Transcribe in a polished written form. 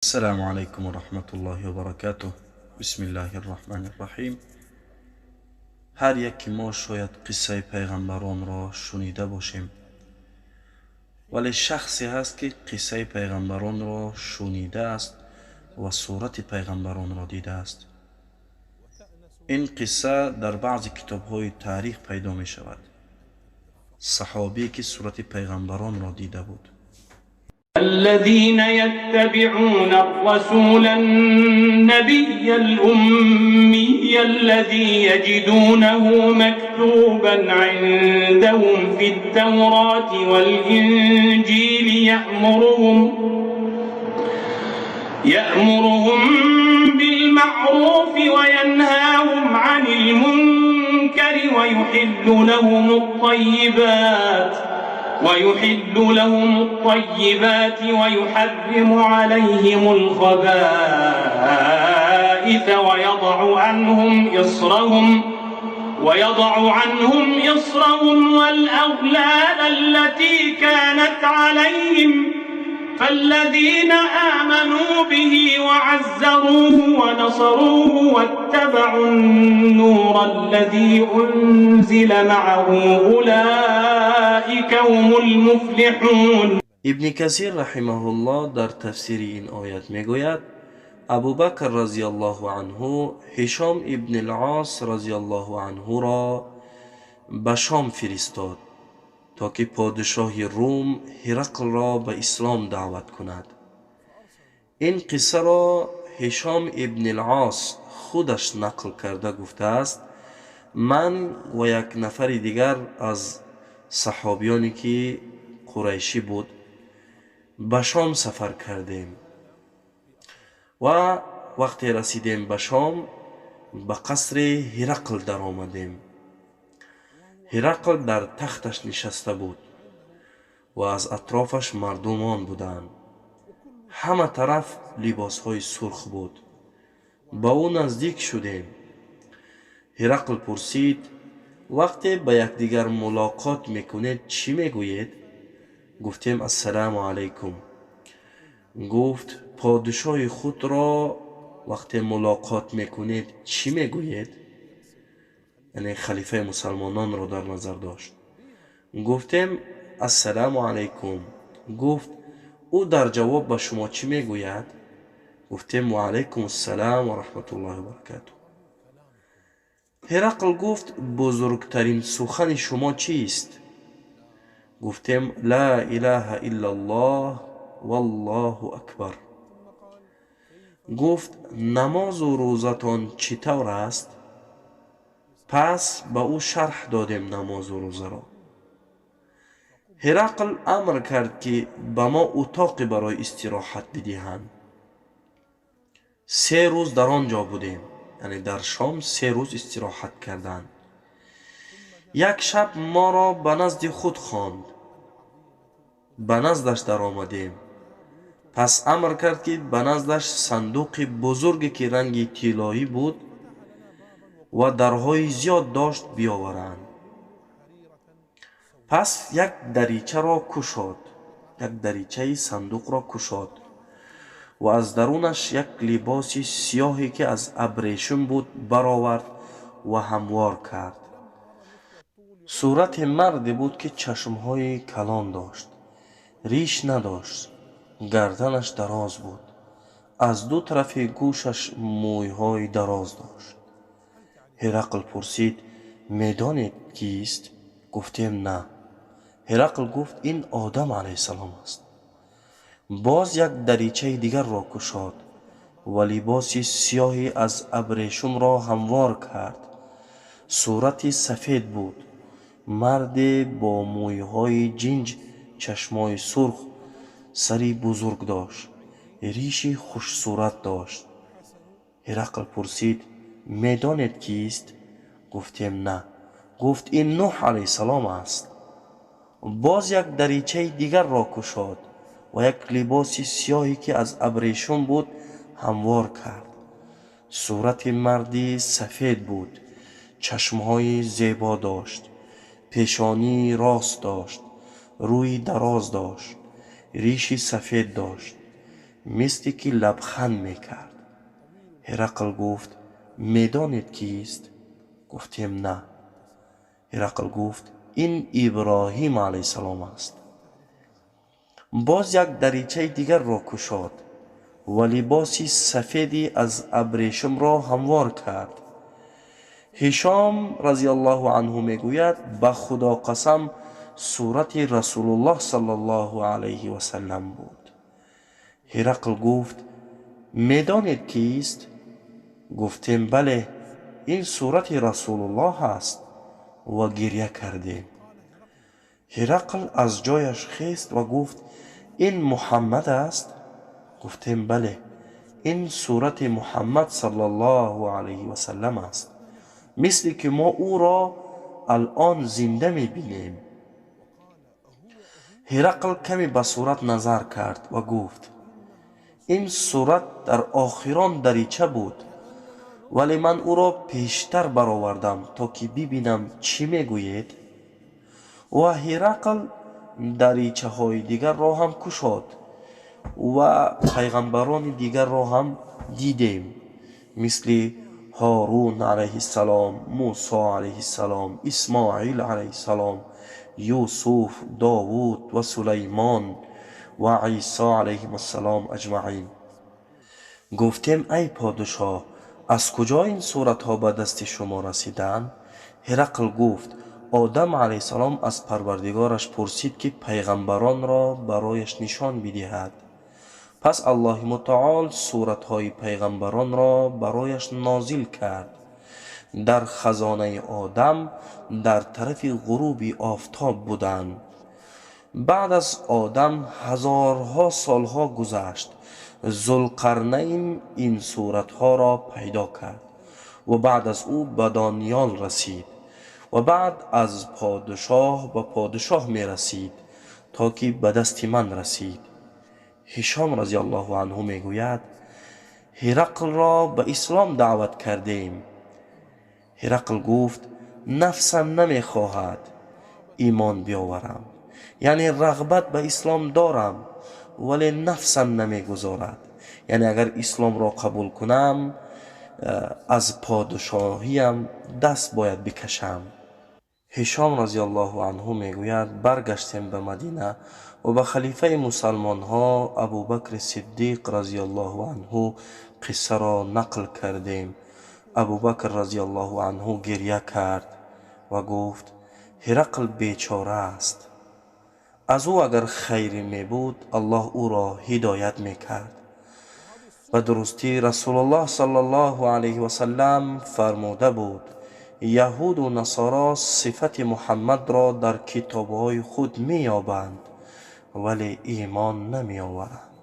Ассалому алайкум ва раҳматуллоҳи ва баракатуҳ. Бисмиллаҳир раҳмонир раҳим. Ҳар яки мо шояд қиссаи пайғамбаронро шунида бошем, вале шахсе ҳаст, ки қиссаи пайғамбаронро шунидааст ва сурати пайғамбаронро дидааст. Ин қисса дар баъзе китобҳои таърих пайдо мешавад. Саҳобие, ки сурати пайғамбаронро дида буд. الذين يتبعون الرسول النبي الأمي الذي يجدونه مكتوبا عندهم في التوراة والإنجيل يأمرهم بالمعروف وينهاهم عن المنكر ويحل لهم الطيبات ويحرم عليهم الخبائث ويضع عنهم إصرهم والأغلال التي كانت عليهم. فالذين آمنوا به وعزروه ونصروه واتبعوا النور الذي أنزل معه أولئك هم المفلحون. Ибни Касир раҳимаҳуллоҳ дар тафсири ин оят мегӯяд: Абубакр разияллоҳу анҳу Ҳишом ибни Лос разияллоҳу анҳуро ба Шом фиристод, то ки подишоҳи Рум Ҳирақлро ба ислом даъват кунад. Ин қиссаро Ҳишом ибни Лос худаш нақл карда гуфтааст: ман ва як нафари дигар аз саҳобиёне, ки қурайшӣ буд, ба Шом сафар кардем ва вақте расидем ба Шом, ба қасри Ҳирақл даромадем. Ҳирақл дар тахташ нишаста буд ва аз атрофаш мардумон буданд. Ҳама тараф либосҳои сурх буд. Ба ӯ наздик шудем. Ҳирақл пурсид: вақте ба якдигар мулоқот мекунед, чӣ мегӯед? Гуфтем: ассалому алайкум. Гуфт: подишоҳи худро вақте мулоқот мекунед, чӣ мегӯед? Яъне халифаи мусалмононро дар назар дошт. Гуфтем: ассалому алайкум. Гуфт: ӯ дар ҷавоб ба шумо чӣ мегӯяд? Гуфтем: ва алайкум ассалом ва раҳматуллоҳи ва баракатуҳ. Ҳирақл гуфт: бузургтарин сухани шумо чист? Гуфтем: ла илаҳа иллаллоҳ валлоҳу акбар. Гуфт: намозу рӯзатон чӣ тавр аст? Пас ба ӯ шарҳ додем намозу рӯзаро. Ҳирақл амр кард, ки ба мо утоқе барои истироҳат бидиҳанд. 3 рӯз дар он ҷо будем, яъне дар Шом 3 рӯз истироҳат карданд. Як шаб моро ба назди худ хонд. Ба наздаш даромадем. Пас амр кард, ки ба наздаш сандуқи бузурге, ки ранги тиллоӣ буд ва дарҳои зиёд дошт, биёваранд. Пас як даричаро кушод, як даричаи сандуқро кушод ва аз дарунаш як либоси сиёҳе, ки аз абрешум буд, баровард ва ҳамвор кард. Сурати марде буд, ки чашмҳои калон дошт, риш надошт, гарданаш дароз буд, аз ду тарафи гӯшаш мӯйҳои дароз дошт. Ҳирақл пурсид: медонед, кист? Гуфтем: на. Ҳирақл гуфт: ин Одам алайҳиссалом аст. Боз як даричаи дигарро кушод ва либоси сиёҳе аз абрешумро ҳамвор кард. Сурати сафед буд, марде бо мӯйҳои ҷинҷ, чашмои сурх, сари бузург дошт, риши хушсурат дошт. Ҳирақл пурсид: медонед, кист? Гуфтем: на. Гуфт: ин Нӯҳ алайҳиссалом аст. Боз як даричаи дигарро кушод ва як либоси сиёҳе, ки аз абрешум буд, ҳамвор кард. Сурати марди сафед буд, чашмҳои зебо дошт, пешонии рост дошт, рӯи дароз дошт, риши сафед дошт. мисли ки лабханд мекард. Ҳирақл гуфт: медонед кист? Гуфтем: на. Ҳирақл гуфт: ин Иброҳим алайҳиссалом аст. Боз як даричаи дигарро кушод ва либоси сафеди аз абрешимро ҳамвор кард. Ҳишом разияллоҳу анҳу мегӯяд: ба Худо қасам, сурати Расулуллоҳ саллаллоҳу алайҳи васаллам буд. Ҳирақл гуфт: медонед кист? Гуфтем: бале, ин сурати Расулуллоҳ аст, ва гиря кардем. Ҳирақл аз ҷояш хест ва гуфт: ин Муҳаммад аст? Гуфтем: бале, ин сурати Муҳаммад саллаллоҳу алайҳи васаллам аст, мисли ки мо ӯро алон зинда мебинем. Ҳирақл каме ба сурат назар кард ва гуфт: ин сурат дар охирон дарича буд, вале ман ӯро пештар баровардам, то ки бибинам чӣ мегӯед. Ва Ҳирақл даричаҳои дигарро ҳам кушод ва пайғамбарони дигарро ҳам дидем, мисли Ҳорун алайҳиссалом, Мусо алайҳиссалом, Исмоил алайҳиссалом, Юсуф, Довуд ва Сулаймон ва Исо алайҳимассалом аҷмаин. Гуфтем: ай подшоҳ, аз куҷо ин суратҳо ба дасти шумо расиданд? Ҳирақл гуфт: Одам алайҳиссалом аз Парвардигораш пурсид, ки пайғамбаронро барояш нишон бидиҳад. Пас Аллоҳи мутаол суратҳои пайғамбаронро барояш нозил кард. Дар хазонаи Одам дар тарафи ғуруби офтоб буданд. Баъд аз Одам ҳазорҳо солҳо гузашт. Зулқарнайн ин суратҳоро пайдо кард ва баъд аз ӯ ба Дониёл расид ва баъд аз подшоҳ ба подшоҳ мерасид, то ки ба дасти ман расид. Ҳишом разияллоҳу анҳу мегӯяд: Ҳирақлро ба ислом даъват кардем. Ҳирақл гуфт: нафсам намехоҳад имон биёварам, яъне рағбат ба ислом дорам, вале нафсам намегузорад. Яъне агар исломро қабул кунам, аз подшоҳиям даст бояд бикашам. Ҳишом разияллоҳу анҳу мегӯяд: баргаштем ба Мадина ва ба халифаи мусалмонҳо Абубакри Сиддиқ разияллоҳу анҳу қиссаро нақл кардем. Абубакр разияллоҳу анҳу гиря кард ва гуфт: Ҳирақл бечора аст. Аз ӯ агар хайре мебуд, Аллоҳ ӯро ҳидоят мекард. Ба дурустӣ Расулуллоҳ саллаллоҳу алайҳи васаллам фармуда буд: яҳуду насоро сифати Муҳаммадро дар китобҳои худ меёбанд, вале имон намеоваранд.